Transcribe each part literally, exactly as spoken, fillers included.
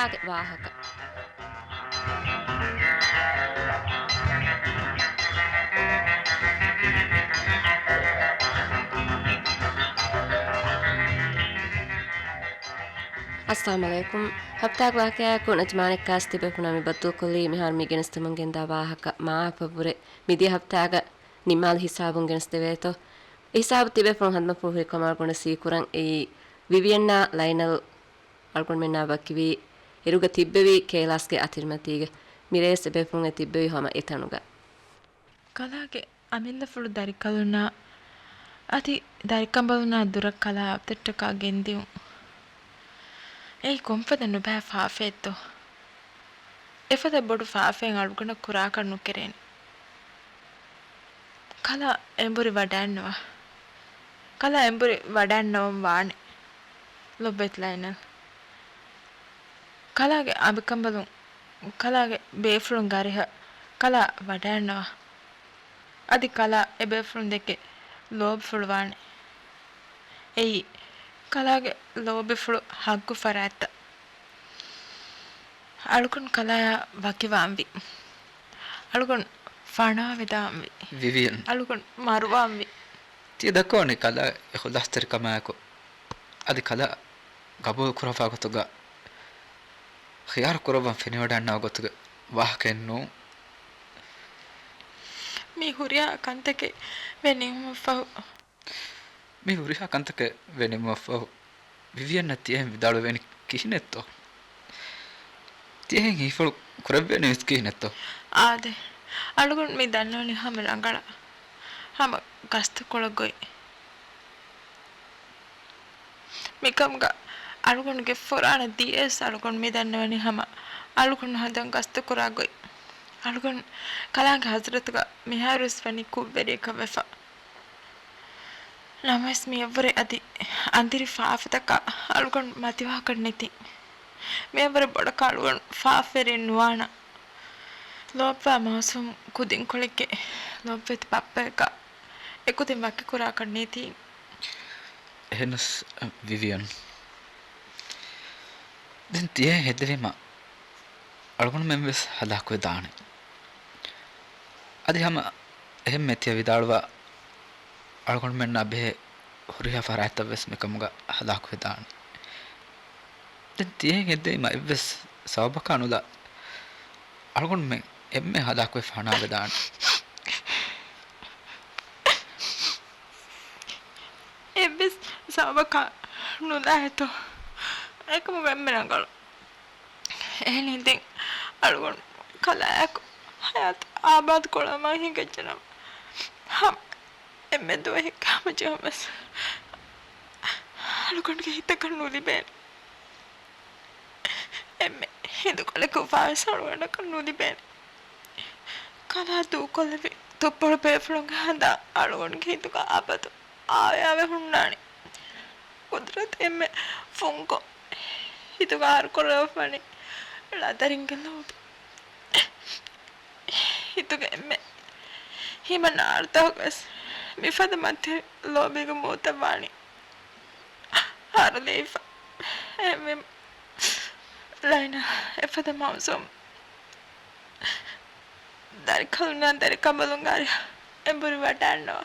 އާގެ ވާހަކަ. އައްސަލާމު ޢަލައިކުމް. ހަފްތާގެ ވާޤިޢާއަކު ނަޖްމާނެއްކާސް ތިބޭފުޅުންނާ މި ބައްދަލުކޮށްލީ މިހާރު މި ގެނެސްދެމުން ގެންދާ ވާހަކަ މާފަށްވުރެ މިދިޔަ ހަފްތާގަ ނިންމާލި ހިސާބުން ގެނެސްދެވޭތޯ. އެ ހިސާބު ތިބޭފުޅުން ހަނދުމަފުޅު ހުރިކަމަށް އަޅުގަނޑަށް ސީކުރަން އެއީ ވިވިއަންނާ ލައިނަލް އަޅުގަނޑުމެންނާ ވަކިވީ އިރުގަ ތިއްބެވި ކޭލާސްގެ އަތިރިމަތީގަ. މިރޭސް އެބޭފުޅުން އެ ތިއްބެވީ ހަމަ އެތަނުގަ. ކަލާގެ އަމިއްލަފުޅު ދަރިކަލުންނާ އަދި ދަރިކަނބަލުންނާ ދުރަށް ކަލާ އަބަދަށްޓަކާ ގެންދިއުން. އެއީ ކޮންފަދަ ނުބައި ފާފައެއްތޯ؟ އެފަދަ ބޮޑު ފާފައެއް އަޅުގަނޑަށް ކުރާކަށް ނުކެރޭނެ. ކަލާ އެނބުރި ވަޑައިންނަވާ. ކަލާ އެނބުރި ވަޑައިންނަވަން ވާނެ. ލޮބުވެތި ލައިނަލް. ކަލާގެ އަނބިކަނބަލުން، ކަލާގެ ބޭފުޅުންގެ އަރިހަށް ކަލާ ވަޑައިންނަވާ. އަދި ކަލާ އެބޭފުޅުން ދެކެ ލޯބިފުޅުވާނެ. އެއީ، ކަލާގެ ލޯބިފުޅު ހައްގު ފަރާތްތައް. އަޅުގަނޑު ކަލާޔާ ވަކިވާންވީ. އަޅުގަނޑު ފަނާވެދާންވީ. ވިވިއަން. އަޅުގަނޑު މަރުވާންވީ. ތިޔަ ދައްކަވަނީ ކަލާ އިޚުލާޞްތެރިކަމާއެކު އަދި ކަލާ ގަބޫލުކުރައްވާ ގޮތުގަ ޚިޔާރު ކުރައްވަން ފެނިވަޑައިންނަވާ ގޮތުގެ ވާހަކައެއް ނޫން. މި ހުރިހާ ކަންތަކެއް ވެ ނިމުމަށްފަހު. މި ހުރިހާ ކަންތަކެއް ވެ ނިމުމަށްފަހު ވިވިއަންނަށް ތިޔަހެން ވިދާޅުވެވެނީ ކިހިނެއްތޯ؟ ތިޔަހެން ހީފުޅު ކުރެއްވޭނީވެސް ކިހިނެއްތޯ؟ އާދެ، އަޅުގަނޑު މި ދަންނަވަނީ ހަމަ ރަނގަޅަށް، ހަމަ ގަސްތުކޮޅަށް ގޮތް. މިކަމުގަ އަޅުގަނޑުގެ ފުރާނަ ދިޔައެސް އަޅުގަނޑު މި ދަންނަވަނީ ހަމަ އަޅުގަނޑު ހަނދާން ގަސްތުކުރާ ގޮތް. އަޅުގަނޑު ކަލާނގެ ހަޒުރަތުގަ މިހާރުވެސް ވަނީ ކުށްވެރިއަކަށް ވެފަ. ނަމަވެސް މިއަށްވުރެ އަދި އަނދިރި ފާފަތަކާ އަޅުގަނޑު މަތިވާކަށް ނެތި. މިއަށްވުރެ ބޮޑަކަށް އަޅުގަނޑު ފާފަވެރިއެއް ނުވާނަން. ލޯބިވާ މައުސޫމް ކުދިންކޮޅެއްގެ ލޮބުވެތި ބައްޕަޔަކާ އެކުދިން ވަކިކުރާކަށް ނެތި. އެހެނަސް، ވިވިއަން، ދެން ތިޔަ ހެދެވީމަ އަޅުގަނޑުމެން ވެސް ހަލާކުވެ ދާނެ. އަދި ހަމަ އެހެންމެ ތިޔަ ވިދާޅުވާ އަޅުގަނޑުމެންނާ ބެހޭ ހުރިހާ ފަރާތްތައް ވެސް މިކަމުގަ ހަލާކުވެ ދާނެ. ދެން ތިޔަ ހެދެވީމަ އެއްވެސް ސަބަބަކާ ނުލާ އަޅުގަނޑުމެން އެންމެ ހަލާކުވެ ފަނާވެދާނެ. އެއްވެސް ސަބަބަކާ ނުލާހެއްތޯ؟ އެކަމަކު އެންމެ ރަނގަޅު. އެހެނީ ދެން އަޅުގަނޑު ކަލާއާއެކު ހަޔާތު އާބާދު ކުރަމާ ހިނގައްޖެނަމަ، ހަމަ އެންމެ ދުވަހެއްގެ ހަމަޖެހުންވެސް އަޅުގަނޑުގެ ހިތަކަށް ނުލިބޭނެ. އެންމެ ހިނދުކޮޅެއްގެ އުފާވެސް އަޅުގަނޑަކަށް ނުލިބޭނެ. ކަލާ ދޫކޮށްލެވި ތުއްޕޮޅު ބޭފުޅުންގެ ހަނދާން އަޅުގަނޑުގެ ހިތުގަ އަބަދު އާވެއާވެ ހުންނާނެ. ޤުދުރަތު އެންމެ ފުންކޮށް ހިތުގަ އަހަރުކުރައްވަނީ ޅަދަރިންގެ ލޯބި. ހިތުގަ އެންމެ ހިމަ ނާރުތަކުގަވެސް މިފަދަ މަތި ލޯބީގެ މޫތައް ވާނީ ހަރުލެވިފަ. އެހެންވީމަ ލައިނަ އެފަދަ މައުސޫމް ދަރިކަލުންނާ ދަރިކަނބަލުންގެ އަރިހަށް އެނބުރި ވަޑައިންނަވާ.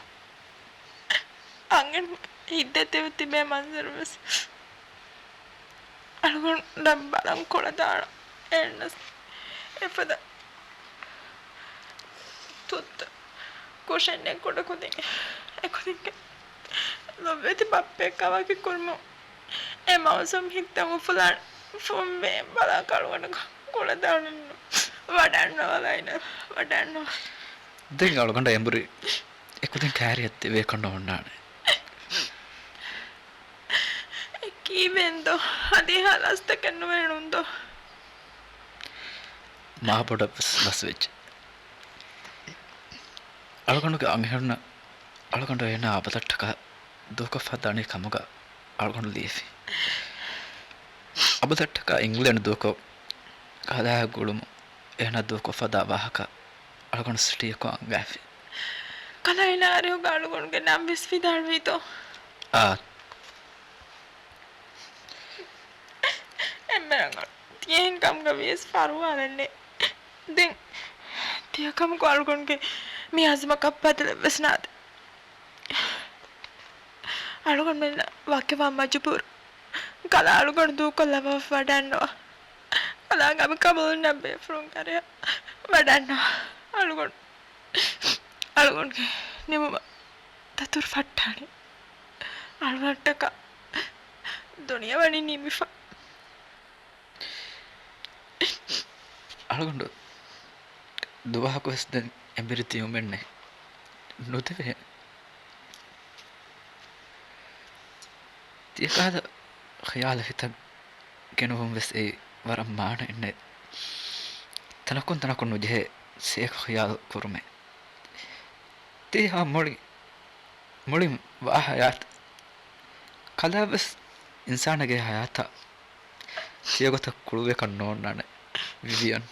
އަންހެން ހިތްދަތިވެ ތިބޭ މަންޒަރުވެސް އަޅުގަނޑަށް ބަލަން ކުޅަދާނަ. އެހެނަސް އެފަދަ ތުއްތު ކުށެއްނެތް ކުޑަކުދިން އެކުދިންގެ ލޮބުވެތި ބައްޕައަކާ ވަކިކުރުމުން އެ މައުސޫމް ހިތްތައް އުފުލާނެ. ފުންވެ ބަލާ ކަޅުގަނޑަކަށް ކުޅަދާނަން ވަޑައިންނަވާ ލައިނަ ވަޑައިންނަވާ. ދެން އަޅުގަނޑަށް އެނބުރި އެކުދިން ކައިރިއަށް ތިބޭކަށް ނޯންނާނެ. އެ ކީއްވެއެއްތޯ؟ އަދި ހާލާސްތަކެއް ނުވެނުންތޯ؟ މާބޮޑަށް ވެސް ލަސްވެއްޖެ. އަޅުގަނޑުގެ އަންހެނުންނަށް އަޅުގަނޑު އޭނާ އަބަދަށްޓަކާ ދޫކޮށްފަ ދަނީ ކަމުގަ އަޅުގަނޑު ލީފި. އަބަދަށްޓަކާ އިންގްލެންޑް ދޫކޮށް ކަލާއާ ގުޅުމުން އޭނާ ދޫކޮށްފަ ދާ ވާހަކަ އަޅުގަނޑު ސިޓީއަކު އަންގާފި. ކަލާ އޭނާ އަރިހުގަ އަޅުގަނޑުގެ ނަން ވެސް ވިދާޅުވީތޯ؟ އާ. އެންމެ ރަނގަޅު. އެހެން ކަމުގަ ވިޔަސް ފަރުވާލަންނެ. ދެން ތިޔަކަމަކު އަޅުގަނޑުގެ މި އަޒުމަކަށް ބަދަލެއް ވެސް ނާދެ. އަޅުގަނޑުމެންނަށް ވަކިވާ މަޖުބޫރު. ކަލާ އަޅުގަނޑު ދޫކޮށްލަވާފަ ވަޑައިންނަވާ. ކަލާ ގަބި ޤަބޫލުންނަށް ބޭފުޅުން ކަރެއަށް ވަޑައިންނަވާ. އަޅުގަނޑު، އަޅުގަނޑުގެ ނިމުމަށް ދަތުރު ފައްޓާނެ. އަޅުގަނޑަށްޓަކާ ދުނިޔެ ވަނީ ނިމިފަ. އަޅުގަނޑު ދުވަހަކުވެސް ދެން އެނބުރި ދިޔުމެއްނެއް ނުދެވޭ. ތިޔަކަހަލަ ޚިޔާލު ހިތަށް ގެނުވުން ވެސް އެއީ ވަރަށް މާނައެއްނެތް. ތަނަކުން ތަނަކުން ނުޖެހޭ ސޭކަ ޚިޔާލު ކުރުމެއް. ތިހާ މުޅި، މުޅިން ވާ ހަޔާތް. ކަލާ ވެސް އިންސާނެއްގެ ހަޔާތަށް ތިޔަގޮތަށް ކުޅުވިޔަކަށް ނޯންނާނެ ވިވިޔަން.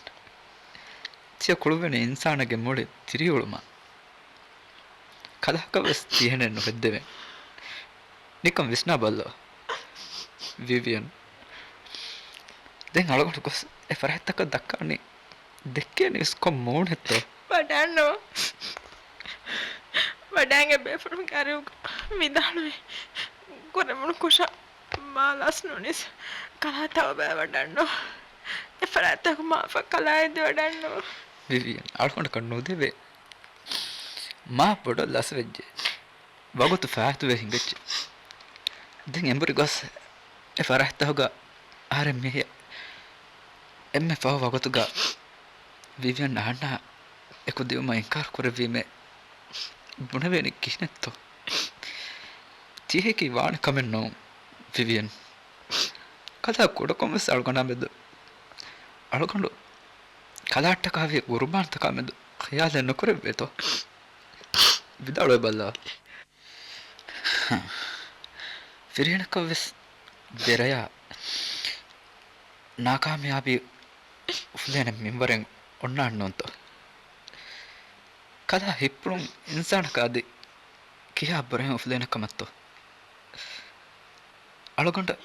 ތިޔަ ކުޅުވެނީ އިންސާނެއްގެ މުޅި ދިރިއުޅުމަށް. ކަލާކަށް ވެސް ތިހެނެއް ނުހެއްދެވޭ. ނިކަން ވިސްނާ ބައްލަ ވިވިޔަން. ދެން އަޅުގަނޑު ގޮސް އެ ފަރާތްތަކަށް ދައްކާނީ. ދެއްކޭނީ ވެސް ކޮން މޫނެއްތޯ؟ ވަޑައިންނަވާ. ވަޑައިގެން ބޭފުޅުންގެ އަރިހުގަ ވިދާޅުވި ކުރެވުނު ކުށަށް މާ ލަސް ނުނިސް ކަލާ ތައުބާ ވަޑައިންނަވާ. އެ ފަރާތްތަކު މާފަށް ކަލާ އެދި ވަޑައިންނަވާ. ވިވިޔަން އަޅުގަނޑަކަށް ނުދެވޭ. މާ ބޮޑަށް ލަސްވެއްޖެ. ވަގުތު ފާއިތުވެ ހިނގައްޖެ. ދެން އެނބުރި ގޮސް އެ ފަރާތްތަކުގަ އަހަރެން މިހި އެންމެ ފަހު ވަގުތުގަ ވިވިޔަން އަހަންނާ އެކު ދިއުމަށް އިންކާރު ކުރެއްވީމޭ ބުނެވޭނީ ކިހިނެއްތޯ؟ ތިޔަކީ ވާނެ ކަމެއް ނޫން ވިވިޔަން. ކަލާ ކުޑަކޮށް ވެސް އަޅުގަނޑާ މެދު އަޅުގަނޑު ކަލާއަށްޓަކާ ވިޔަ ގުރުބާންތަކާ މެދު ޚިޔާލެއް ނުކުރެއްވޭތޯ؟ ވިދާޅުވެ ބައްލަވާ. ފިރިހެނަކަށް ވެސް ދެރަޔާ ނާކާމިޔާބީ އުފުލޭނެ މިންވަރެއް އޮންނާނެ ނޫންތޯ؟ ކަލާ ހިތްޕުޅުން އިންސާނަކަށް އަދި ކިހާ ބުރަހެއް އުފުލޭނެ ކަމެއްތޯ؟ އަޅުގަނޑަށް،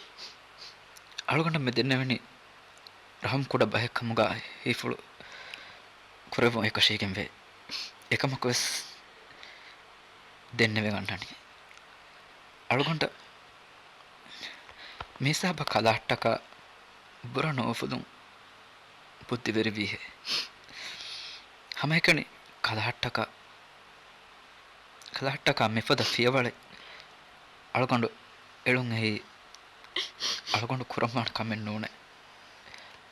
އަޅުގަނޑަށް މި ދެންނެވެނީ ރަހުމް ކުޑަ ބަހެއް ކަމުގަ ހިތްފުޅު ކުރެވުން އެކަށީގެންވޭ. އެކަމަކުވެސް ދެންނެވިގަންނަނީ. އަޅުގަނޑަށް މިހިސާބަށް ކަލާއަށްޓަކާ ބުރަ ނުއުފުލުން ބުއްދިވެރިވީހޭ. ހަމައެކަނި ކަލާއަށްޓަކާ، ކަލާއަށްޓަކާ މިފަދަ ފިޔަވަޅެއް އަޅުގަނޑު އެޅުން އެއީ އަޅުގަނޑު ކުރަންވާނެ ކަމެއް ނޫނޭ.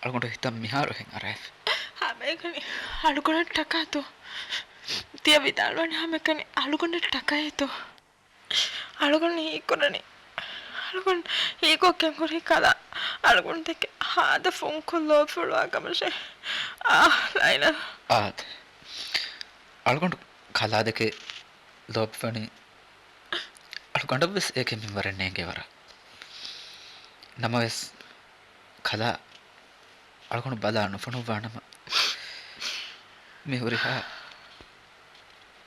އަޅުގަނޑު ހިތަށް މިހާރު ހެން އަރައިފި. ހަމައެކަނި އަޅުގަނޑަށްޓަކާތޯ؟ ތިޔަ ވިދާޅުވަނީ ހަމައެކަނި އަޅުގަނޑަށްޓަކައޭތޯ؟ އަޅުގަނޑު ހީކުރަނީ، އަޅުގަނޑު ހީކޮށްގެން ހުރީ ކަލާ އަޅުގަނޑު ދެކެ ހާދަ ފުންކޮށް ލޯބިފުޅުވާ ކަމަށޭ. އާ، ލައިނަ. އާދެ. އަޅުގަނޑު ކަލާ ދެކެ ލޯބިވަނީ އަޅުގަނޑަށްވެސް އޭގެ މިންވަރެއް ނޭނގޭ ވަރަށް. ނަމަވެސް، ކަލާ އަޅުގަނޑު ބަލާ ނުފޮނުއްވާނަމަ، މި ހުރިހާ،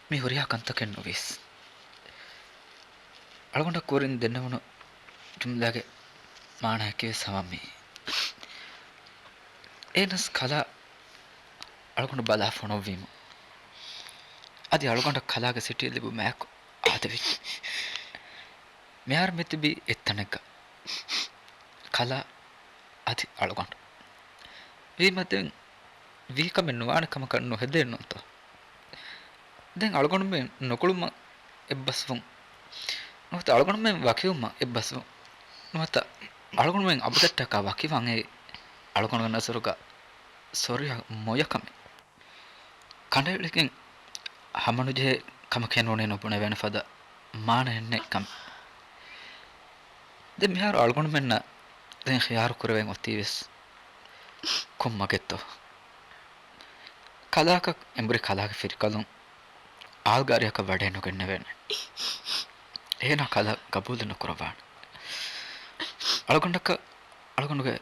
މި ހުރިހާ ކަންތަކެއް ނުވީސް. އަޅުގަނޑަށް ކުރިން ދެންނެވުނު ޖުމްލާގެ މާނައަކީވެސް ހަމަ މިއީ. އޭނަސް ކަލާ އަޅުގަނޑު ބަލާ ފޮނުއްވީމު، އަދި އަޅުގަނޑަށް ކަލާގެ ސިޓީ ލިބުމާއެކު އާދެވި. މިހާރު މިތިބީ އެއްތަނެއްގަ. ކަލާ އަދި އަޅުގަނޑު. ވީމަ ދެން ވީ ކަމެއް ނުވާނެ ކަމަކަށް ނުހެދޭނުންތޯ؟ ދެން އަޅުގަނޑުމެން ނުކުޅުމަށް އެއްބަސްވުން ނުވަތަ އަޅުގަނޑުމެން ވަކިވުމަށް އެއްބަސްވުން ނުވަތަ އަޅުގަނޑުމެން އަބަދަށްޓަކާ ވަކިވާން އެއީ އަޅުގަނޑުގެ ނަޒަރުގަ ސޮރިހަ މޮޔަ ކަމެއް. ކަނޑައެޅިގެން ހަމަނުޖެހޭ ކަމަކޭ ނޫނީ ނުބުނެވޭނެ ފަދަ މާނައެއްނެތް ކަމެއް. ދެން މިހާރު އަޅުގަނޑުމެންނަށް ދެން ޚިޔާރު ކުރެވެން އޮތީވެސް ކޮންމަގެއްތޯ؟ ކަލާކަށް އެނބުރި ކަލާގެ ފިރިކަލުން އާލްގަ އަރިހަކަށް ވަޑައެއް ނުގެންނެވޭނެ. އޭނާ ކަލާ ގަބޫލެއް ނުކުރައްވާނެ. އަޅުގަނޑަކަށް އަޅުގަނޑުގެ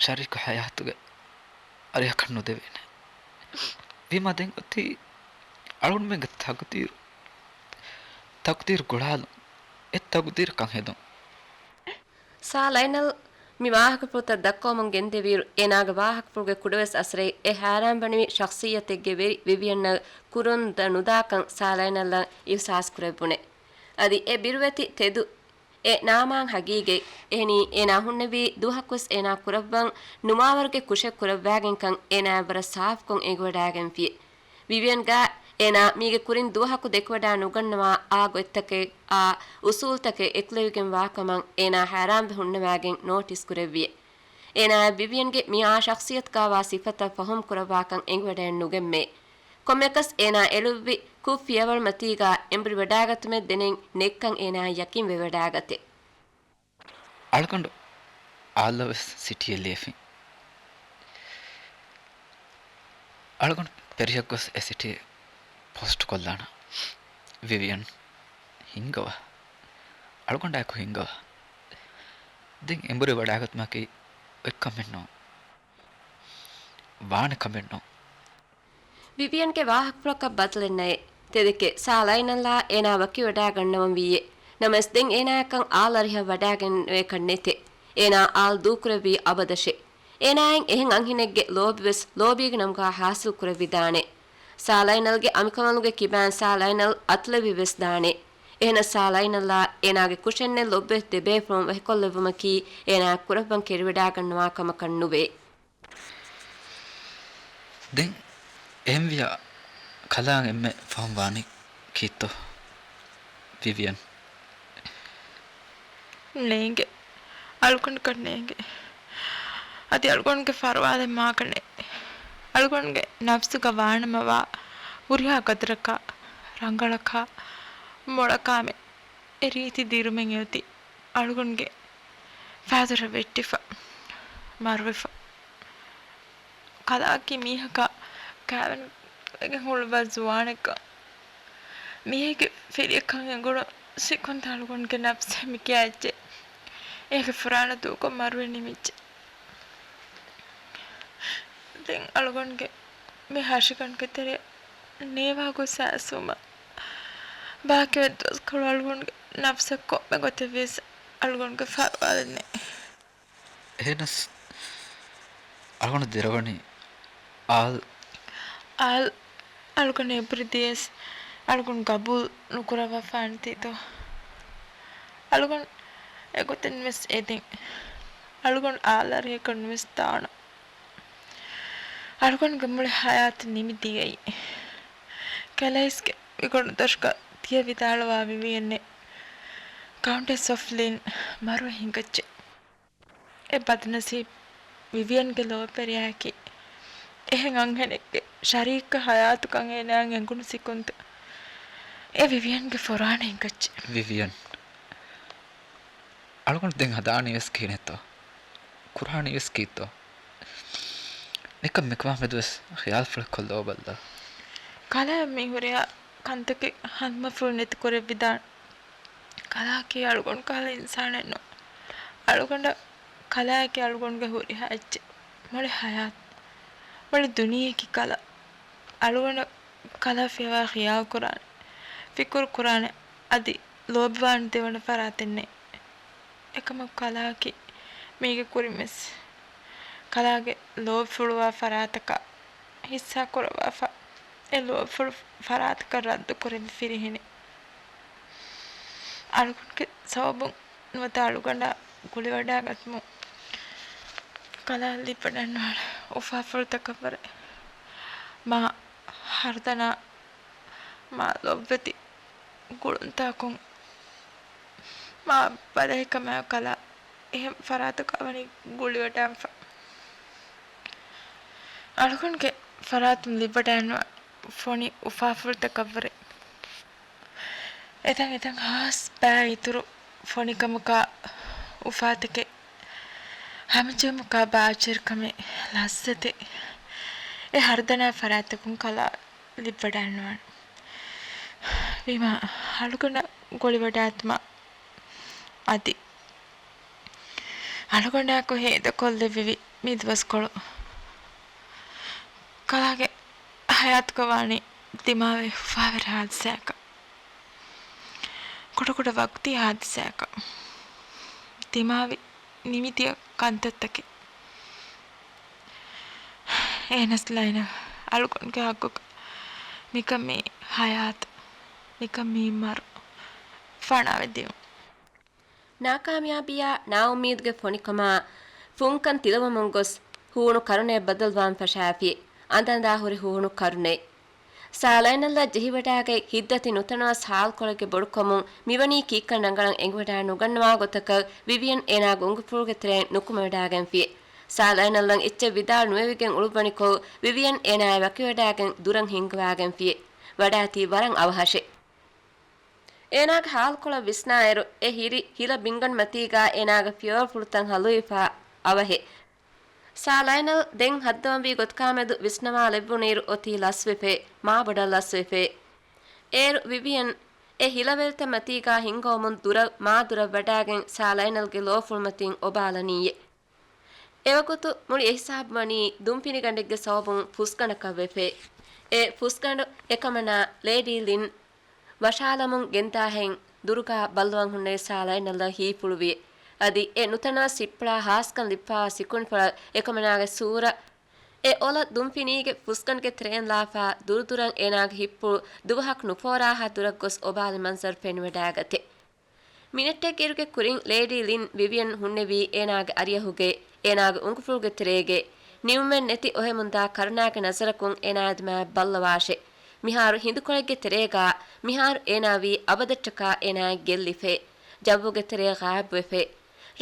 ޝަރީކު ހަޔާތުގެ އަރިހަކަށް ނުދެވޭނެ. ވީމާ ދެން އޮތީ އަޅުގަނޑުމެންގެ ތަގުދީރު، ތަގުދީރު ގުޅާލުން، އެ ތަގުދީރަކަށް ހެދުން. ސާ ލައިނަލް މި ވާހަކަފުޅުތައް ދައްކަވަމުން ގެންދެވިއިރު، އޭނާގެ ވާހަކަފުޅުގެ ކުޑަވެސް އަސަރެއް އެ ހައިރާންވަނިވި ޝަޚްޞިއްޔަތެއްގެ ވެރި ވިވިއަންއަށް ކުރުން ދަ ނުދާކަން ސާލައިނަލްއަށް އިޙްސާސް ކުރެއްވުނެ. އަދި އެ ބިރުވެތި ތެދު އެ ނާމާން ހަގީގަތް. އެހެނީ، އޭނާ ހުންނެވީ ދުވަހަކުވެސް އޭނާ ކުރައްވަން ނުވާވަރުގެ ކުށެއް ކުރައްވާގެންކަން އޭނާއަށް ވަރަށް ސާފުކޮށް އެނގިވަޑާގެންފި. ވިވިއަންގާ އޭނާ މީގެ ކުރިން ދުވަހަކު ދެކިވަޑާ ނުގަންނަވާ އާ ގޮތްތަކެއް، އާ އުސޫލުތަކެއް އެކުލެވިގެން ވާކަމަށް އޭނާ ހައިރާންވެ ހުންނަވާގެން ނޯޓިސް ކުރެއްވިއެ. އޭނާއަށް ވިވިއަންގެ މި އާ ޝަޚްޞިއްޔަތުގާވާ ސިފަތައް ފަހުމް ކުރައްވާކަން އެނގިވަޑައެއް ނުގެންމޭ. ކޮންމެއަކަސް އޭނާ އެޅުއްވި ކުށް ފިޔަވަޅުމަތީގާ އެނބުރި ވަޑާގަތުމެއް ދެނެއް ނެއްކަން އޭނާ ޔަޤީން ވެވަޑާގަތެ. އަޅުގަނޑު އާއްލަވެސް ސިޓީއެއް ލިޔެފިން. އަޅުގަނޑު ޕެރިހަށް ގޮސް އެ ސިޓީ ޕޯސްޓް ކޮށްލާނަ. ވިވިއަން ހިންގަވާ. އަޅުގަނޑާއެކު ހިންގަވާ. ދެން އެނބުރި ވަޑާގަތުމަކީ އޮތް ކަމެއް ނޫން. ވާނެ ކަމެއް ނޫން. ވިވިއަންގެ ވާހަކަފުޅަކަށް ބަދަލެއް ނައެއް. ތެދެކޭ ސާލައިނަލްއާ އޭނާ ވަކިވަޑާގަންނަވަން ވީއޭ. ނަމަވެސް ދެން އޭނާއަކަށް އާލް އަރިހަށް ވަޑާގެންނެވޭކަށް ނެތޭ. އޭނާ އާލް ދޫކުރެއްވީ އަބަދަށޭ. އޭނާއިން އެހެން އަންހެނެއްގެ ލޯބިވެސް ލޯބީގެ ނަމުގާ ހާސިލް ކުރެވިދާނެ. ސާލައިނަލްގެ އަނބިކަނބަލުގެ ކިބައިން ސާލައިނަލް އަތުލެވިވެސް ދާނެ. އެހެނަސް ސާލައިނަލްއާ އޭނާގެ ކުށެއްނެތް ލޮބުވެތި ދެބޭފުޅުން ވަކިކޮށްލެއްވުމަކީ އޭނާއަށް ކުރައްވަން ކެރިވަޑާގަންނަވާ ކަމަކަށް ނުވޭ. ދެން އެހެންވިޔާ ކަލާނގެ އެންމެ ފަހުން ވާނީ ކީއްތޯ؟ ވިވިއަން. ނޭނގެ. އަޅުގަނޑަކަށް ނޭނގެ. އަދި އަޅުގަނޑުގެ ފަރުވާލެއް މާކަނެ. އަޅުގަނޑުގެ ނަފްސުގަ ވާނަމަވާ ހުރިހާ ގަދަރަކާ، ރަނގަޅަކާ، މޮޅަކާމެ އެ ރީތި ދިރުމެއް އެއޮތީ އަޅުގަނޑުގެ ފައިދުރަށް ވެއްޓިފަ، މަރުވެފަ. ކަލާކީ މީހަކާ ކާވެނި ވެގެން ހުޅުވާ ޒުވާނެއްކަން، މީހެއްގެ ފިރިއެއްކަން އެނގުނު ސިކުންތައް އަޅުގަނޑުގެ ނަފްސެއް މި ކިޔާ އެއްޗެއް އޭގެ ފުރާނަ ދޫކޮށް މަރުވެ ނިމިއްޖެ. ދެން އަޅުގަނޑުގެ މި ހަށިގަނޑުގެ ތެރެއަށް ނޭވާ ގޮސް އައިސްވުމަށް ބާކީވެ ދުވަސްކޮޅު އަޅުގަނޑުގެ ނަފްސަށް ކޮންމެ ގޮތެއްވިޔަސް އަޅުގަނޑުގެ ފަރުވާލެއް ނެތް. އެހެނަސް އަޅުގަނޑު ދެރަވަނީ އާލް. އާލް އަޅުގަނޑު އެބުރި ދިޔަސް އަޅުގަނޑު ގަބޫލް ނުކުރައްވާފާނެތީތޯ؟ އަޅުގަނޑު އެގޮތެއް ނުވެސް އެދެން. އަޅުގަނޑު އާލް އަރިހަކަށް ނުވެސް ދާނަން. އަޅުގަނޑުގެ މުޅި ހަޔާތު ނިމި ދިޔައީ. ކެލައިސްގެ މިގޮނޑުދޮށުގަ ތިޔަ ވިދާޅުވާ ވިވިއަންނެއް ކައުންޓެސް އޮފް ލިން މަރުވެ ހިނގައްޖެ. އެ ބަދުނަސީބު ވިވިއަންގެ ލޯބިވެރިޔާއަކީ އެހެން އަންހެނެއްގެ ޝަރީކް ހަޔާތުކަން އޭނާއަށް އެނގުނު ސިކުންތު އެ ވިވިއަންގެ ފުރާނަ ހިނގައްޖެ. ވިވިއަން. އަޅުގަނޑު ދެން ހަދާނީވެސް ކިހިނެއްތޯ؟ ކުރާނީވެސް ކީއްތޯ؟ ނިކަން މިކަމާ މެދުވެސް ޚިޔާލުފުޅެއް ކޮށްލޯބަލަ. ކަލާ މި ހުރިހާ ކަންތަކެއް ހަނދުމަފުޅު ނެތި ކުރެއްވިދާނެ. ކަލާކީ އަޅުގަނޑު ކަހަލަ އިންސާނެއް ނޫން. އަޅުގަނޑަށް ކަލާއަކީ އަޅުގަނޑުގެ ހުރިހާ އެއްޗެއް. މުޅި ހަޔާތް، މުޅި ދުނިޔެއަކީ ކަލާ. އަޅުގަނޑަށް ކަލާ ފިޔަވާ ޚިޔާލު ކުރާނެ، ފިކުރު ކުރާނެ، އަދި ލޯބިވާނެ ދެވަނަ ފަރާތެއް ނެތް. އެކަމަކު ކަލާއަކީ މީގެ ކުރިންވެސް ކަލާގެ ލޯބިފުޅުވާ ފަރާތަކާ، ހިއްސާ ކުރައްވާފަ، އެ ލޯބިފުޅު ފަރާތަކަށް ރައްދު ކުރެއްވި ފިރިހެނެއް. އަޅުގަނޑުގެ ސަބަބުން ނުވަތަ އަޅުގަނޑާ ގުޅިވަޑާގަތުމުން ކަލާ ލިބިވަޑައިގަންނަވާނެ އުފާފުޅުތަކަށްވުރެ. މާ ހަރުދަނާ، މާ ލޮބުވެތި ގުޅުންތަކުން މާ ބަލަހިކަމާއެކު ކަލާ އެހެން ފަރާތަކާ ވަނީ ގުޅިވަޑާންފަ. އަޅުގަނޑުގެ ފަރާތުން ލިބިވަޑައިގަންނަވާ ފޮނި އުފާފުޅުތަކަށްވުރެ. އެތަން އެތަން ހާސް ބައި އިތުރު ފޮނިކަމަކާ އުފާތަކެއް، ހަމަޖެހުމަކާ ބާއްޖަވެރިކަމެއް، ލައްޒަތެއް އެ ހަރުދަނާ ފަރާތްތަކުން ކަލާ ލިބިވަޑައިގަންނަވާނެ. ވީމާ އަޅުގަނޑަށް ގުޅިވަޑާގަތުމަށް އަދި އަޅުގަނޑާއެކު ހޭދަކޮށްލެއްވެވި މި ދުވަސްކޮޅު ކަލާގެ ހަޔާތުގަ ވާނީ ދިމާވެ އުފާވެރި ހާދިސާއަކަށް. ކުޑަކުޑަ ވަގުތީ ހާދިސާއަކަށް. ދިމާވި ނިމިދިޔަ ކަންތައްތަކެއް. އޭނަސް ލައިނަށް އަޅުގަނޑުގެ ހައްގުގަ މިކަން މީ ހަޔާތު، މިކަން މީ މަރު ފަނާވެ ދިޔުން. ނާކާމިޔާބީއާ ނާއުއްމީދުގެ ފޮނިކަމާ ފުންކަން ތިލަވަމުން ގޮސް ހޫނު ކަރުނައެއް ބަދަލުވާން ފަށާފި. އަނދަނދާ ހުރި ހޫނު ކަރުނައެއް. ސާ ލައިނަލްއަށް ޖެހިވަޑާގަތް ހިތްދަތި ނުތަނަވަސް ހާލުކޮޅެއްގެ ބޮޑުކަމުން މިވަނީ ކީއްކަން ރަނގަޅަށް އެނގިވަޑާ ނުގަންނަވާ ގޮތަކަށް ވިވިއަން އޭނާގެ އުނގުފުޅުގެ ތެރެއިން ނުކުމެވަޑާގެންފި. ސާ ލައިނަލްއަށް އެއްޗެއް ވިދާޅު ނުވެވިގެން އުޅުއްވަނިކޮށް ވިވިއަން އޭނާއާ ވަކިވަޑާގެން ދުރަށް ހިންގަވާގެންފި. ވަޑާތީ ވަރަށް އަވަހަށެ. އޭނާގެ ހާލުކޮޅަށް ވިސްނާއިރު، އެ ހިރި ހިލަ ބިންގަނޑުމަތީގާ އޭނާގެ ފިޔަވަޅުފުޅުތައް ހަލުވިފާ އަވަހެއް. ސާ ލައިނަލް ދެން ހައްދަވަންވީ ގޮތަކާމެދު ވިސްނަވާލެއްވުނުއިރު އޮތީ ލަސްވެފައި، މާބޮޑަށް ލަސްވެފައި. އޭރު ވިވިއަން އެ ހިލަވެރިތައް މަތީގާ ހިންގަވަމުން ދުރަށް މާ ދުރަށް ވަޑާގެން ސާ ލައިނަލްގެ ލޯފުޅުމަތިން އޮބާލަނީއޭ. އެވަގުތު މުޅި އެހިސާބު ވަނީ ދުންފިނިގަނޑެއްގެ ސަބަބުން ފުސްގަނޑަކަށް ވެފައި. އެ ފުސްގަނޑު އެކަމަނާ ލޭޑީ ލިން ވަށާލަމުން ގެންދާހެން ދުރުގާ ބައްލަވަން ހުންނެވި ސާ ލައިނަލްއަށް ހީފުޅުވި. އަދި އެ ނުތަނަވަސް ހިއްޕުޅާ ހާސްކަން ލިބިފާވާ ސިކުނޑިފުޅަށް އެކަމަނާގެ ސޫރަ އެ އޮލަ ދުންފިނީގެ ފުސްގަނޑުގެ ތެރެއިން ލާފާ ދުރުދުރަށް އޭނާގެ ހިއްޕުޅު ދުވަހަކު ނުފޯރާހާ ދުރަށް ގޮސް އޮބާލި މަންޒަރު ފެނިވަޑާގަތެ. މިނެޓެއްގެ އިރުގެ ކުރިން ލޭޑީ ލިން ވިވިއަން ހުންނެވީ އޭނާގެ އަރިއަހުގެ، އޭނާގެ އުނގުފުޅުގެ ތެރޭގެ، ނިމުމެއް ނެތި އޮހެމުންދާ ކަރުނާގެ ނަޒަރަކުން އޭނާ ދިމާއަށް ބައްލަވާށެ. މިހާރު ހިނދުކޮޅެއްގެ ތެރޭގާ، މިހާރު އޭނާ ވީ އަބަދަށްޓަކާ އޭނާއަށް ގެއްލިފައި. ޖައްވުގެ ތެރޭ ޣާއިބުވެފައި.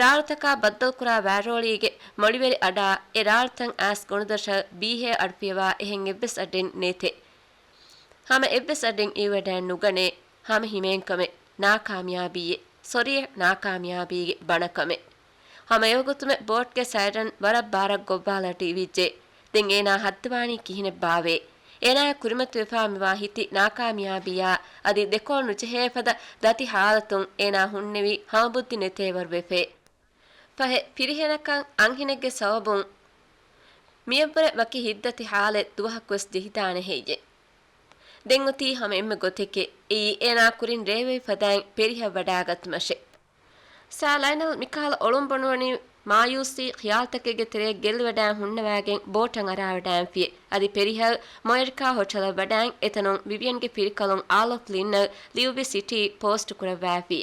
ރާޅުތަކާ ބައްދަލުކުރާ ވާރޯޅީގެ މޮޅިވެރި އަޑާ އެ ރާޅުތައް އައިސް ގޮނޑުދޮށަށް ބީހޭ އަޑުފިޔަވާ އެހެން އެއްވެސް އަޑެއް ނެތޭ. ހަމަ އެއްވެސް އަޑެއް އިވިވަޑައި ނުގަނޭ. ހަމަ ހިމޭންކަމެއް، ނާކާމިޔާބީއެއް، ސޮރީ، ނާކާމިޔާބީގެ ބަނަކަމެއް. ހަމަ އެވަގުތުމެ ބޯޓްގެ ސައިރަން ވަރަށް ބާރަށް ގޮއްވާލަ ޓީވީއްޖެ. ދެން އޭނާ ހައްދަވާނީ ކިހިނެއްބާވޭ؟ އޭނާއަށް ކުރިމަތިވެފާ މިވާ ހިތި ނާކާމިޔާބީއާ އަދި ދެކޮޅު ނުޖެހޭފަދަ ދަތި ހާލަތުން އޭނާ ހުންނެވި ހަމަބުއްދި ނެތޭވަރު ވެފައި. ފަހެ، ފިރިހެނަކަށް އަންހެނެއްގެ ސަބަބުން މިއަށްވުރެ ވަކި ހިތްދަތި ހާލެއް ދުވަހަކުވެސް ޖެހިދާނެ ހެއްޔެ؟ ދެން އޮތީ ހަމަ އެންމެ ގޮތެކޭ. އެއީ އޭނާ ކުރިން ރޭވެވި ފަދައިން ޕެރިހަށް ވަޑާގަތުމަށެ. ސާ ލައިނަލް މިކަހަލަ އޮޅުން ބޮނުވަނީ މާޔޫސީ ޚިޔާލްތަކެއްގެ ތެރެއަށް ގެއްލިވަޑާ ހުންނަވާގެން ބޯޓަށް އަރާވަޑާންފި. އަދި ޕެރިހަށް މޮޔަރިކާ ހޮޓަލަށް ވަޑާއިން އެތަނުން ވިވިއަންގެ ފިރިކަލުން އާލް އޮފް ލިންއަށް ލިޔުއްވި ސިޓީ ޕޯސްޓު ކުރައްވާފި.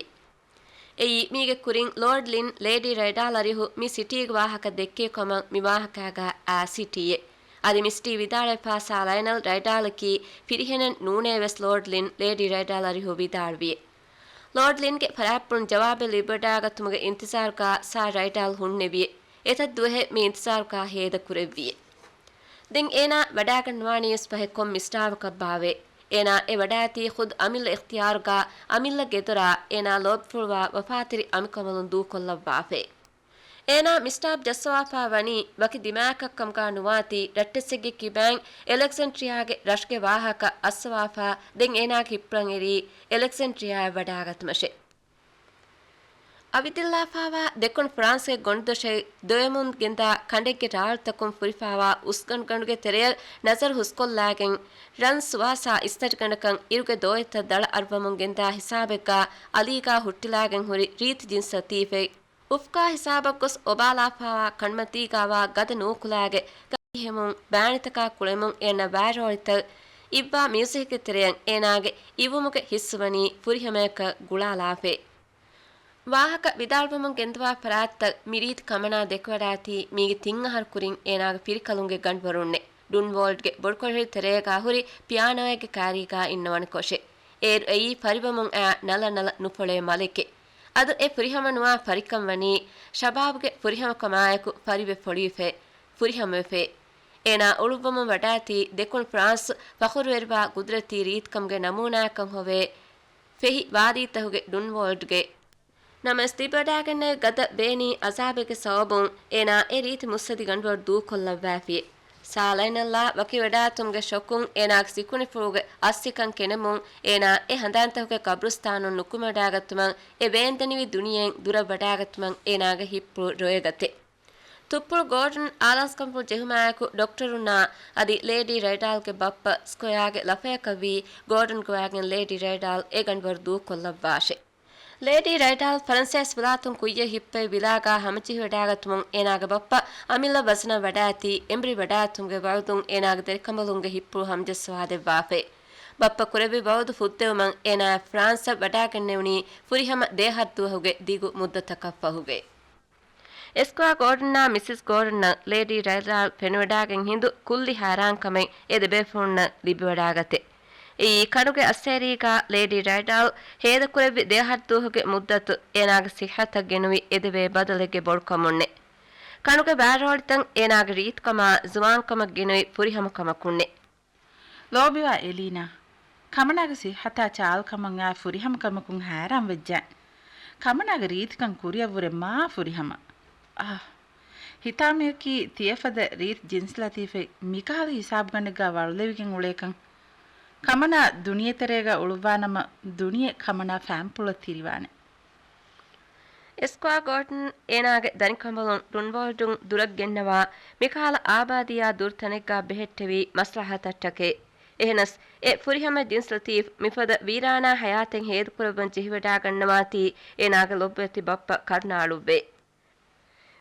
އެއީ، މީގެ ކުރިން ލޯޑް ލިން ލޭޑީ ރައިޑާލް އަރިހު މި ސިޓީގެ ވާހަކަ ދެއްކޭ ކަމަށް މި ވާހަކާގާ އައި ސިޓީއެއް. އަދި މި ސިޓީ ވިދާޅުވެފާ ސާ ލައިނަލް ރައިޑާލަކީ ފިރިހެނެއް ނޫނޭ ވެސް ލޯޑް ލިން ލޭޑީ ރައިޑާލް އަރިހު ވިދާޅުވިއެ. ލޯޑް ލިންގެ ފަރާތްޕުޅުން ޖަވާބެއް ލިބިވަޑާގަތުމުގެ އިންތިޒާރުގާ ސާ ރައިޑާލް ހުންނެވިއެ. އެތައް ދުވަހެއް މި އިންތިޒާރުގާ ހޭދަ ކުރެއްވިއެ. ދެން އޭނާ ވަޑާގަންނަވާނީވެސް ފަހެ ކޮން މިސްޓާވަކަށްބާވޭ؟ އޭނާ އެ ވަޑާއެތީ ޚުދު އަމިއްލަ އިޚްތިޔާރުގާ އަމިއްލަ ގެދޮރާ އޭނާ ލޯބިފުޅުވާ ވަފާތެރި އަނބިކަނބަލުން ދޫކޮށްލައްވާފައި. އޭނާ މިސްޓާބް ޖައްސަވާފާ ވަނީ ވަކި ދިމާއަކަށްކަމުގާ ނުވާތީ ރައްޓެއްސެއްގެ ކިބައިން އެލެގްޒެންޑްރިއާގެ ރަށުގެ ވާހަކަ އައްސަވާފާ ދެން އޭނާގެ ހިއްޕުޅަށް އެރީ އެލެގްޒެންޑްރިއާއަށް ވަޑާގަތުމަށެ. އަވިދިއްލާފާވާ ދެކުނު ފްރާންސްގެ ގޮނޑުދޮށެއް ދޮވެމުން ގެންދާ ކަނޑެއްގެ ރާޅުތަކުން ފުރިފާވާ އުސްގަނޑުގަނޑުގެ ތެރެއަށް ނަޒަރު ހުސްކޮށްލާގެން، ރަން ސުވާސާ އިސްތަށިގަނޑަކަށް އިރުގެ ދޯއިތައް ދަޅަ އަރުވަމުން ގެންދާ ހިސާބެއްގާ އަލީގާ ހުއްޓިލާގެން ހުރި ރީތި ޖިންސް ލަތީފެއް. އުފްކާ ހިސާބަށް ގޮސް އޮބާލާފާވާ ކަނޑުމަތީގާވާ ގަދަ ނޫކުލާގެ ގަދަ ހެމުން ބާނިތަކާ ކުޅެމުން އޭނަ ވާރޯޅިތައް އިއްވާ މިއުޒިކްގެ ތެރެއަށް އޭނާގެ އިވުމުގެ ހިއްސުވަނީ ފުރިހަމަޔަކަށް ގުޅާލާފައި. ވާހަކަ ވިދާޅުވަމުން ގެންދަވާ ފަރާތްތައް މި ރީތި ކަމަނާ ދެކެވަޑާތީ މީގެ ތިން އަހަރު ކުރިން އޭނާގެ ފިރިކަލުންގެ ގަނޑުވަރުންނެ. ޑުންވޯލްޑްގެ ބޮޑުކޮށި ތެރޭގާ ހުރި ޕިއާނޯއެއްގެ ކާރީގާ އިންނަވަނިކޮށެ. އޭރު އެއީ ފަރިވަމުން އައި ނަލަ ނަލަ ނުފޮޅޭ މަލެކެ. އަދު އެ ފުރިހަމަ ނުވާ ފަރިކަން ވަނީ ޝަބާބުގެ ފުރިހަމަކަމާއެކު ފަރިވެ ފޮޅިވެފައި، ފުރިހަމަވެފައި. އޭނާ އުޅުއްވަމުން ވަޑާތީ ދެކުނު ފްރާންސް ފަޚުރުވެރިވާ ގުދުރަތީ ރީތިކަމުގެ ނަމޫނާއަކަށް ހޮވޭ ފެހި ވާދީތަކުގެ ޑުންވޯލްޑްގެ. ނަމަވެސް ތިބަޑާގެންނެވި ގަދަ ބޭނީ އަޒާބެއްގެ ސަބަބުން އޭނާ އެ ރީތި މުއްސަދި ގަނޑުވަރު ދޫކޮށްލައްވާފި. ސާ ލައިނަލްއާ ވަކިވެޑާތުމުގެ ޝޮކުން އޭނާގެ ސިކުނޑިފުޅުގެ އައްސިކަން ކެނޑެމުން އޭނާ އެ ހަނދާންތަކުގެ ޤަބްރުސްތާނުން ނުކުމެވަޑާގަތުމަށް އެ ވޭންދެނިވި ދުނިޔެއިން ދުރަށް ވަޑާގަތުމަށް އޭނާގެ ހިއްޕުޅު ރޮއެގަތެ. ތުއްޕުޅު ގޯޑަން އާލާސްކަންފުޅު ޖެހުމާއެކު ޑޮކްޓަރުންނާ އަދި ލޭޑީ ރައިޑާލްގެ ބައްޕަ ސްކޮޔާގެ ލަފަޔަކަށްވީ ގޯޑަން ގޮވާގެން ލޭޑީ ރައިޑާލް އެ ގަނޑުވަރު ދޫކޮށްލައްވާށެ. ލޭޑީ ރައިޑާލް ފަރަންސޭސި ވިލާތުން ކުއްޔަށް ހިއްޕަވި ވިލާގާ ހަމަޖެހިވަޑާގަތުމުން އޭނާގެ ބައްޕަ އަމިއްލަ ވަޒަނަށް ވަޑާއެތީ އެމްރި ވަޑާއެތުމުގެ ވައުދުން އޭނާގެ ދަރިކަނބަލުންގެ ހިއްޕުޅު ހަމަޖައްސަވާލެއްވާފައި. ބައްޕަ ކުރެއްވި ވައުދު ފުއްދެވުމަށް އޭނާއަށް ފްރާންސަށް ވަޑާގެންނެވުނީ ފުރިހަމަ ދެއަހަރު ދުވަހުގެ ދިގު މުއްދަތަކަށްފަހުގައި. އެސްކޮއާ ގޯޑަންއާ މިސިސް ގޯޑަންއަށް ލޭޑީ ރައިޑާލް ފެނިވަޑާގެން ހިނދު ކުއްލި ހައިރާންކަމެއް އެ ދެބޭފުޅުންނަށް ލިބިވަޑާގަތޭ. އެއީ ކަނޑުގެ އައްސޭރީގާ ލޭޑީ ރައިޑާލް ހޭދަކުރެއްވި ދެއަހަރު ދުވަހުގެ މުއްދަތު އޭނާގެ ސިއްހަތަށް ގެނުވި އެދެބޭ ބަދަލެއްގެ ބޮޑުކަމުންނޭ. ކަނޑުގެ ބާރޯޅިތައް އޭނާގެ ރީތިކަމާ ޒުވާންކަމަށް ގެނުވި ފުރިހަމަ ކަމަކުންނޭ. ލޯބިވާ އެލީނާ، ކަމަނާގެ ސިއްހަތާ ޗާލުކަމަށް އާ ފުރިހަމަކަމަކުން ހައިރާން ވެއްޖެ. ކަމަނާގެ ރީތިކަން ކުރިއަށްވުރެ މާ ފުރިހަމަ. އާ، ހިތާމަޔަކީ ތިޔަފަދަ ރީތި ޖިންސް ލަތީފެއް މިކަހަލަ ހިސާބުގަނޑެއްގާ ވަޅުލެވިގެން އުޅޭކަން. ކަމަނާ ދުނިޔެތެރޭގަ އުޅުއްވާނަމަ، ދުނިޔެ ކަމަނާ ފައިންޕުޅަށް ތިރިވާނެ. އެސްކޮއާ ގޯޑަން އޭނާގެ ދަރިކަނބަލުން ޑުންވޯލްޑުން ދުރަށް ގެންނަވާ މިކަހަލަ އާބާދީއާ ދުރު ތަނެއްގާ ބެހެއްޓެވީ މަސްލަހަތަށްޓަކައި. އެހެނަސް، އެ ފުރިހަމަ ޖިންސް ލަތީފް މިފަދަ ވީރާނާ ހަޔާތެއް ހޭދަކުރައްވަން ޖެހިވަޑާގަންނަވާތީ އޭނާގެ ލޮބުވެތި ބައްޕަ ކަރުނަ އަޅުއްވޭ.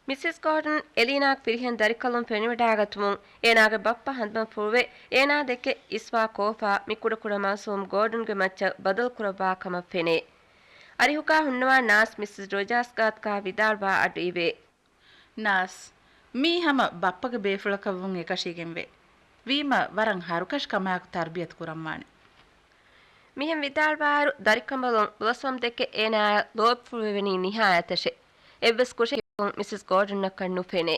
މިސިސް ގޯޑަން އެލީނާގެ ފިރިހެން ދަރިކަލުން ފެނިވަޑާގަތުމުން އޭނާގެ ބައްޕަ ހަނދުމަށްފުޅުވެ، އޭނާ ދެކެ އިސްވާ ކޯފާ މި ކުޑަކުޑަ މައުސޫމް ގޯޑަންގެ މައްޗަށް ބަދަލުކުރައްވާ ކަމަށް ފެނޭ. އަރިހުގާ ހުންނަވާ ނާސް މިސިސް ރޮޖާސް ގާތުގާ ވިދާޅުވާ އަޑު އިވޭ. ނާސް، މީ ހަމަ ބައްޕަގެ ބޭފުޅަކަށްވުން އެކަށީގެންވޭ. ވީމަ ވަރަށް ހަރުކަށި ކަމާއެކު ތަރުބިޔަތު ކުރަންވާނެ. މިހެން ވިދާޅުވާއިރު، ދަރިކަނބަލުން ބުލަސްވަމް ދެކެ އޭނާއަށް ލޯބިފުޅުވެވެނީ ނިހާޔަތަށެ. އެއްވެސް ކުށެއް މިސިސް ގޯޑަންއަކަށް ނުފެނޭ.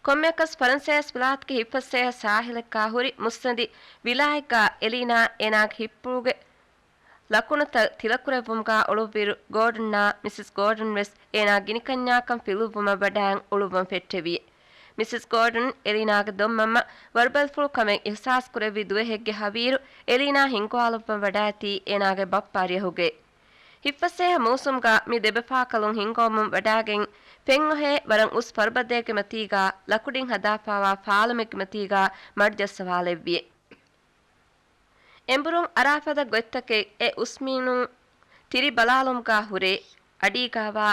ކޮންމެއަކަސް ފަރަންސޭސް ވިލާތުގެ ހިތްފަސޭހަ ސާހިލެއްގާ ހުރި މުއްސަނދި ވިލާއެއްގާ އެލީނާ އޭނާގެ ހިއްޕުޅުގެ ލަކުނުތައް ތިލަކުރެއްވުމުގާ އުޅުއްވިއިރު، ގޯޑަންއާ މިސިސް ގޯޑަން ވެސް އޭނާ ގިނިކަންޏާކަން ފިލުއްވުމަށް ވަޑާއިން އުޅުއްވަން ފެއްޓެވިއެ. މިސިސް ގޯޑަން އެލީނާގެ ދޮންމަންމަ ވަރުބަލިފުޅު ކަމެއް އިހްސާސް ކުރެއްވި ދުވަހެއްގެ ހަވީރު އެލީނާ ހިންގުވާލައްވަން ވަޑާއެތީ އޭނާގެ ބައްޕަ އަރިއަހުގައި. ހިތްފަސޭހަ މޫސުމްގާ މި ދެބަފާކަލުން ހިންގައުމުން ވަޑާގެން ފެންއޮހޭ ވަރަށް އުސް ފަރުބަދައެއްގެ މަތީގާ ލަކުޑިން ހަދާފާވާ ފާލުމެއްގެ މަތީގާ މަޑުޖައްސަވާލެއްވިއެ. އެނބުރުން އަރާފަދަ ގޮތްތަކެއް އެ އުސްމީނުން ތިރި ބަލާލުމުގާ ހުރޭ، އަޑީގާވާ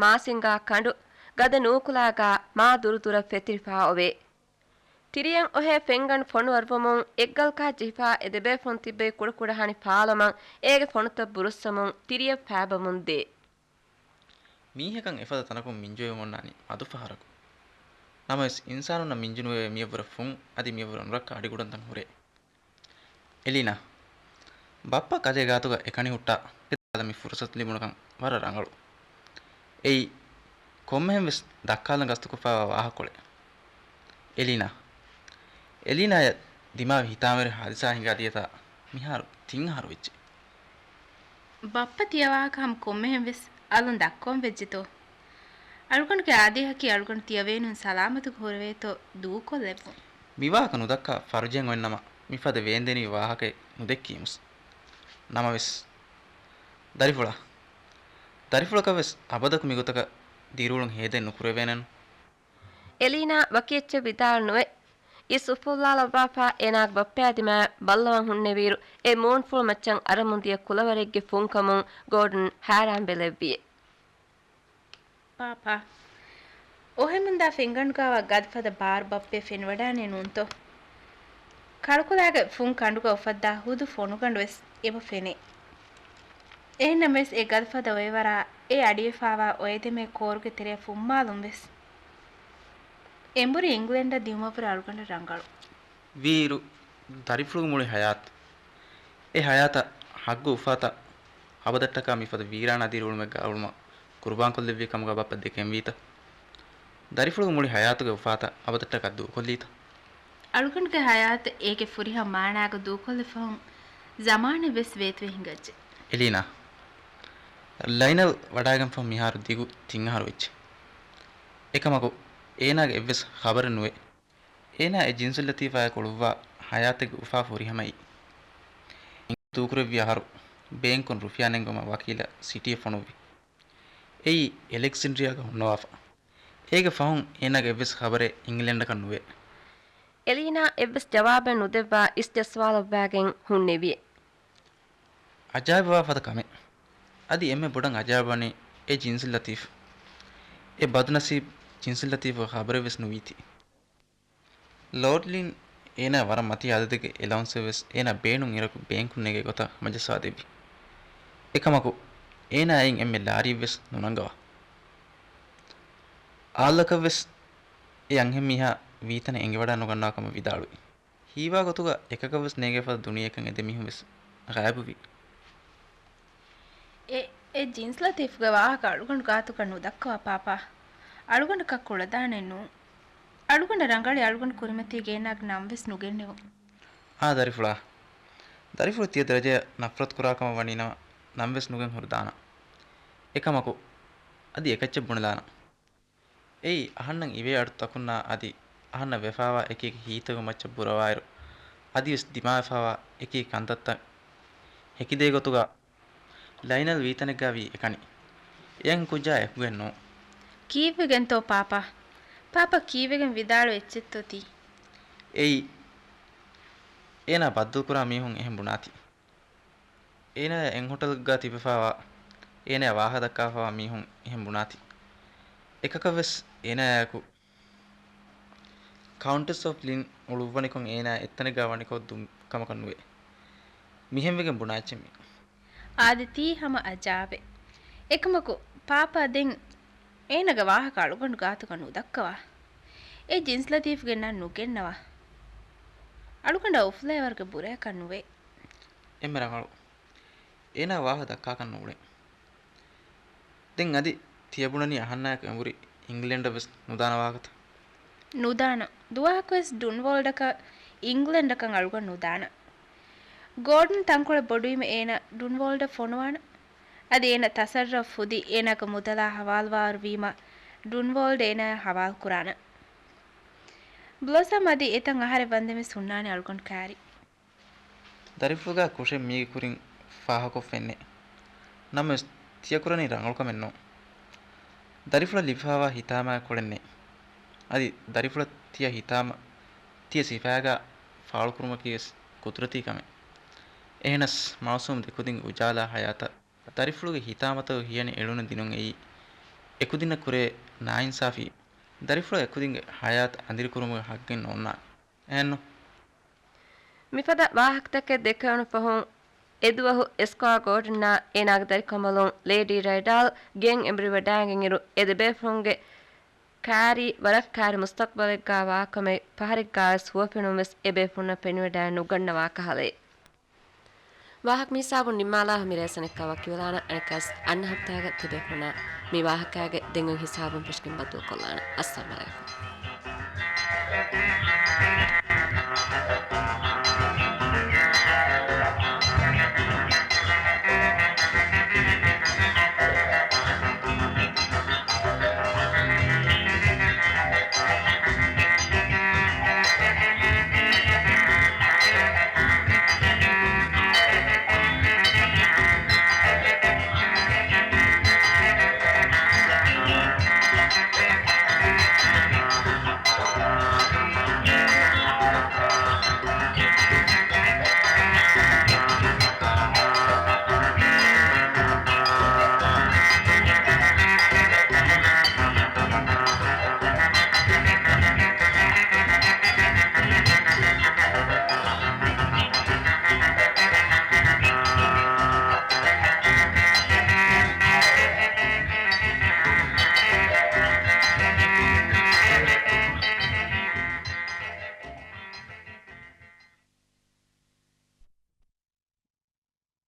މާސިންގާ ކަނޑު ގަދަ ނޫކުލާގާ މާ ދުރުދުރަށް ފެތިރިފާ އޮވޭ. ތިރިއަށް އޮހޭ ފެންގަނޑު ފޮނު އަރުވަމުން އެއްގަލްކާ ޖެހިފާ އެ ދެބޭފުޅުން ތިއްބެވި ކުޑަކުޑަހާނި ފާލަމަށް އޭގެ ފޮނުތައް ބުރުއްސަމުން ތިރިއަށް ފައިބަމުން ދޭ. މީހަކަށް އެފަދަ ތަނަކުން މިންޖުވެވެމުންނާނީ މަދު ފަހަރަކު. ނަމަވެސް، އިންސާނުންނަށް މިންޖުނުވެވޭ މިޔަށްވުރެ ފުން އަދި މިޔަށްވުރެ އުނދަރަކާ އަޑިގުޑަންތައް ހުރޭ. އެލީނާ، ބައްޕަ ކަލޭ ގާތުގަ އެކަނި ހުއްޓާ މި ފުރުސަތު ލިބުނުކަން ވަރަށް ރަނގަޅު. އެއީ ކޮންމެހެން ވެސް ދައްކާލަން ގަސްތުކޮށްފައިވާ ވާހަކަކޮޅެއް. އެލީނާ، އެލީނާޔަށް ދިމާވި ހިތާމަވެރި ހާދިސާ ހިނގާދިޔަތާ މިހާރު ތިން އަހަރު ވެއްޖެ. ބައްޕަ ތިޔަ ވާހަކަ ހަމަ ކޮންމެހެން ވެސް އަލުން ދައްކަވަން ވެއްޖެތޯ؟ އަޅުގަނޑުގެ އާދޭހަކީ އަޅުގަނޑު ތިޔަވޭނުން ސަލާމަތުގަ ހުރެވޭތޯ ދޫކޮށްލެއްވުން. މިވާހަކަ ނުދައްކާ ފަރުޖެހެން އޮތްނަމަ، މިފަދަ ވޭންދެނިވި ވާހަކައެއް ނުދެއްކީމުސް. ނަމަވެސް، ދަރިފުޅާ، ދަރިފުޅަކަށް ވެސް އަބަދަކު މިގޮތަކަށް ދިރިއުޅުން ހޭދައެއް ނުކުރެވޭނެނު. އެލީނާ ވަކި އެއްޗެއް ވިދާޅު ނުވެ، އިސް އުފުއްލާލައްވާފާ އޭނާގެ ބައްޕަޔާ ދިމާ ބައްލަވަން ހުންނެވިއިރު، އެ މޫނުފުޅު މައްޗަށް އަރަމުން ދިޔަ ކުލަވަރެއްގެ ފުންކަމުން ގޯޑަން ހައިރާން ބެލެއްވިއެ. ޕާޕާ، އޮހެމުންދާ ފެންގަނޑުގާވާ ގަދަފަދަ ބާރު ބައްޕެ ފެނިވަޑާނެ ނޫންތޯ؟ ކަޅުކޮލާގެ ފުން ކަނޑުގަ އުފައްދާ ހުދު ފޮނުގަނޑުވެސް އެބަ ފެނޭ. އެހެންނަމަވެސް އެ ގަދަފަދަ އޮއެވަރާ އެ އަޑިވެފާވާ އޮއެދެމޭ ކޯރުގެ ތެރެއަށް ފުންމާލުން ވެސް. އެނބުރި އިންގްލެންޑަށް ދިއުމަށްވުރެ އަޅުގަނޑަށް ރަނގަޅު. ވީއިރު، ދަރިފުޅުގެ މުޅި ހަޔާތު، އެ ހަޔާތަށް ހައްގު އުފާތައް އަބަދަށްޓަކާ މިފަދަ ވީރާނާ ދިރިއުޅުމެއްގަ އަޅުމަށް ޤުރުބާންކޮށްލެއްވި ކަމުގަ ބައްޕަ ދެކެންވީތަ؟ ދަރިފުޅުގެ މުޅި ހަޔާތުގެ އުފާތައް އަބަދަށްޓަކާ ދޫކޮށްލީތަ؟ އަޅުގަނޑުގެ ހަޔާތު އޭގެ ފުރިހަމަ މާނާގަ ދޫކޮށްލި ފަހުން ޒަމާނެއް ވެސް ވޭތުވެ ހިނގައްޖެ. އެލީނާ، ލައިނަލް ވަޑާގެންފަހު މިހާރު ދިގު ތިން އަހަރު ވެއްޖެ. އެކަމަކު، އޭނާގެ އެއްވެސް ޚަބަރެއް ނުވޭ. އޭނާ އެ ޖިންސު ލަތީފާއާ އެކު އުޅުއްވާ ހަޔާތެއްގެ އުފާ ފުރިހަމައީ. ދޫކުރެއްވި އަހަރު ބޭންކުން ރުފިޔާ ނެންގުމަށް ވަކީލަށް ސިޓީއަށް ފޮނުއްވި. އެއީ އެލެކްޒެންޑްރިއާގަ ހުންނަވާފަ. އޭގެ ފަހުން އޭނާގެ އެއްވެސް ޚަބަރެއް އިންގްލެންޑަކަށް ނުވޭ. އެލީނާ އެއްވެސް ޖަވާބެއް ނުދެއްވާ އިސް ޖައްސަވާލައްވާގެން ހުންނެވި. އަޖާއިބުވާ ފަދަ ކަމެއް. އަދި އެންމެ ބޮޑަށް އަޖައިބުވަނީ އެ ޖިންސް ލަތީފް، އެ ބަދުނަސީބު ޖިންސް ލަތީފްގެ ޚަބަރެއްވެސް ނުވީތީ. ލޯޑް ލިން އޭނާ ވަރަށް މަތީ އަދަދެއްގެ އެލަވަންސެއްވެސް އޭނާ ބޭނުން އިރަކު ބޭންކުން ނެގޭ ގޮތަށް ހަމަޖައްސާދެއްވި. އެކަމަކު، އޭނާ އެއިން އެންމެ ލާރިއެއްވެސް ނުނަންގަވާ. އާއްލަކަށްވެސް އެ އަންހެންމީހާ ވީތަނެއް އެނގިވަޑައިނުގަންނަވާ ކަމަށް ވިދާޅުވި. ހީވާ ގޮތުގަ އެކަކަށްވެސް ނޭނގޭފަދަ ދުނިޔެއަކަށް އެ ދެ މީހުންވެސް ޣާއިބުވި. އެ، އެ ޖިންސް ލަތީފްގެ ވާހަކަ އަޅުގަނޑު ގާތުގަ ނުދައްކަވާ ޕާޕާ. އަޅުގަނޑަކަށް ކުޅަދާނެއް ނޫން. އަޅުގަނޑަށް ރަނގަޅީ އަޅުގަނޑު ކުރިމަތީގަ އޭނާގެ ނަންވެސް ނުގެންނެވުން. އާ ދަރިފުޅާ. ދަރިފުޅު ތިޔަ ދަރަޖަޔަށް ނަފްރަތު ކުރާ ކަމަށް ވަނީނަމަ ނަންވެސް ނުގެން ހުރިދާނަން. އެކަމަކު، އަދި އެކައްޗެއް ބުނެލާނަން. އެއީ، އަހަންނަށް އިވޭ އަޑު ތަކުންނާ އަދި އަހަންނަށް ވެފާވާ އެކި އެކި ހިތްތަކުގެ މައްޗަށް ބުރަވާއިރު، އަދިވެސް ދިމާވެފާވާ އެކި އެކި ކަންތައްތައް ހެކިދޭ ގޮތުގަ ލައިނަލް ވީތަނެއްގަ ވީ އެކަނި. އެއަންހެންކުއްޖާ އެކުގައެއް ނޫން. ކީއްވެގެންތޯ ޕާޕާ؟ ޕާޕާ ކީއްވެގެން ވިދާޅުވި އެއްޗެއްތޯ ތީ؟ އެއީ، އޭނާ ބައްދަލުކުރާ މީހުން އެހެން ބުނާތީ. އޭނާޔާ އެއް ހޮޓަލެއްގަ ތިބެފާވާ، އޭނާޔާ ވާހަކަ ދައްކާފާވާ މީހުން އެހެން ބުނާތީ. އެކަކަށްވެސް އޭނާޔާއެކު ކައުންޓެސް އޮފް ލިން އުޅުއްވަނިކޮށް އޭނާ އެއްތަނެއްގަ ވަނިކޮށް ދު ކަމަކަށް ނުވޭ. މިހެންވެގެން ބުނާ އެއްޗެއް މީ. އާދެ ތީ ހަމަ އަޖާބެއް. އެކަމަކު، ޕާޕާ ދެން އޭނާގެ ވާހަކަ އަޅުގަނޑު ގާތުގަ ނުދައްކަވާ. އެ ޖިންސް ލަތީފްގެ ނަން ނުގެންނަވާ. އަޅުގަނޑަށް އުފުލޭވަރުގެ ބުރަޔަކަށް ނުވޭ. އެންމެ ރަނގަޅު. އޭނާ ވާހަކަ ދައްކާކަށް ނޫޅޭ. ދެން އަދި ތިޔަބުނަނީ އަހަންނާއެކު އެނބުރި އިންގްލެންޑަށް ވެސް ނުދާނަ ވާހަކަތައް؟ ނުދާނަ. ދުވަހަކުވެސް ޑުންވޯލްޑަކަށް އިންގްލެންޑަކަށް އަޅުގަނޑު ނުދާނަ. ގޯޑަން ތަންކޮޅެއް ބޮޑުވީމަ އޭނަ ޑުންވޯލްޑަށް ފޮނުވާނަ. އަދި އޭނަ ތަސައްރަފް ފުދި އޭނާގެ މުދަލާ ހަވާލުވާވަރު ވީމަ ޑުންވޯލްޑް އޭނާއަށް ހަވާލު ކުރާނަ. ބްލޮސަމް އަދި އެތަން އަހަރެއް ވަންދެން ވެސް ހުންނާނެ އަޅުގަނޑު ކާރި. ދަރިފުޅުގާ ކުށެއް މީގެ ކުރިން ފާހަގަކޮށްފައެއްނެއް. ނަމަވެސް، ތިޔަ ކުރަނީ ރަނގަޅުކަމެއް ނޫން. ދަރިފުޅަށް ލިބިފާވާ ހިތާމައާ ކޮޅެއް ނެތް. އަދި ދަރިފުޅަށް ތިޔަ ހިތާމަ، ތިޔަ ސިފައިގާ ފާޅުކުރުމަކީވެސް ޤުދުރަތީ ކަމެއް. އެހެނަސް، މައުސޫމް ދެކުދިންގެ އުޖާލާ ހަޔާތަށް ދަރިފުޅުގެ ހިތާމަތަކުގެ ހިޔަނި އެޅުނު ދިނުން އެއީ، އެކުދިންނަށް ކުރެ ނާއިންސާފީ. ދަރިފުޅަށް އެކުދިންގެ ހަޔާތަށް އަނދިރިކުރުމުގެ ހައްގެއް ނޯންނާނެ. އެހެންނު؟ މިފަދަ ވާހަކަތަކެއް ދެކެވުނު ފަހުން، އެދުވަހު އެސްކޮއާ ގޯޑަންއާ އޭނާގެ ދަރިކަނބަލުން ލޭޑީ ރައިޑާލް ގެން އެނބުރިވަޑައިގެންއިރު، އެ ދެބޭފުޅުންގެ ކާރީ ވަރަށް ކާރި މުސްތަޤްބަލެއްގާ ވާކަމެއް ފަހަރެއްގާވެސް ހުވަފެނުންވެސް އެބޭފުޅުންނަށް ފެނިވަޑައި ނުގަންނަވާ ކަހަލައެއް. ވާހަކަ މިހިސާބުން ނިންމާލާ މިރޭ ސަނެއްކާ ވަކިވެލާނަން. އަނެއްކާސް އަންނަ ހަފްތާގަ ތިބޭފުޅުންނާ މި ވާހަކައިގެ ދެން އޮތް ހިސާބުން ފެށިގެން ބައްދަލުކޮށްލާނަން. އައްސަލާމް އަލައިކުމް.